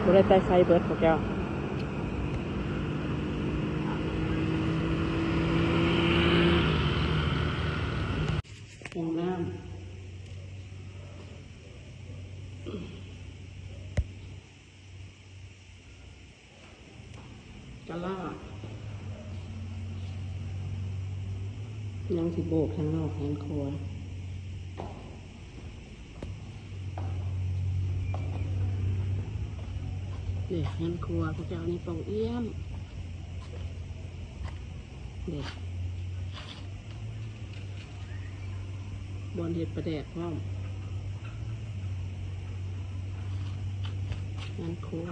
ບໍ່ໄດ້ໃສ່ໄຟເບິດພວກເຈົ້າ. ຫ້ອງນ້ຳ ກະລາ ຍັງຊິໂບກທາງນອກເຮືອນຄົວ. ເດ້ ເຮືອນຄົວພວກເຈົ້ານີ້ປ່ອງອ້ຽມ ເດ້ ບ່ອນເຮັດປາແດກພ້ອມ ເຮືອນຄົວ.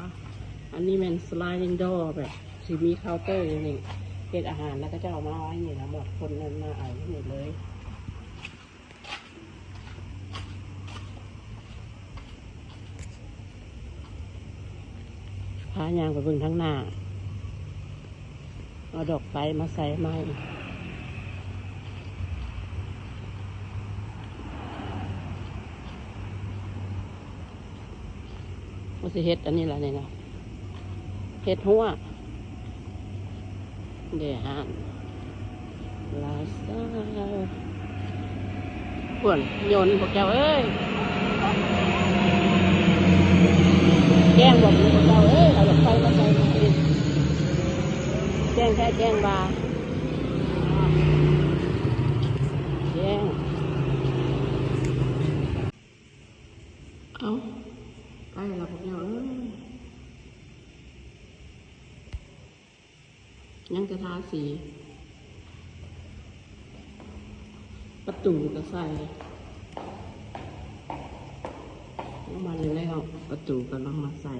ອັນນີ້ແມ່ນ sliding door ແບບຊິມີເຄົາເຕີຢູ່ນີ້ ເຮັດອາຫານແລ້ວເຂົາເຈົ້າເອົາມາໄວ້ນີ້ລະ ໝົດຄົນນັ້ນມາເອົາຢູ່ນີ້ເລີຍ. ພາຍ່າງໄປເບິ່ງທາງໜ້າ ເອົາດອກໄຟມາໃສ່ໃໝ່ ວ່າຊິເຮັດອັນນີ້ລະນີ້ນະ ເຮັດຮົ້ວ ເດ້ ຮ້ານລາວຊາວ ພຸ້ນ ຍົນພວກເຈົ້າເອີຍ ແຈ້ງບໍ່ພວກເຈົ້າເອີຍ ເອົາດອກໄຟມາໃສ່ ແຈ້ງແທ້ແຈ້ງວ່າ ແຈ້ງ ເອົ້າ ໃກ້ແລ້ວພວກເຈົ້າເອີຍ ຍັງແຕ່ທາສີ ປະຕູກະໃສ່ ຍັງມາຢູ່ໃນຫ້ອງ ປະຕູກຳລັງມາໃສ່.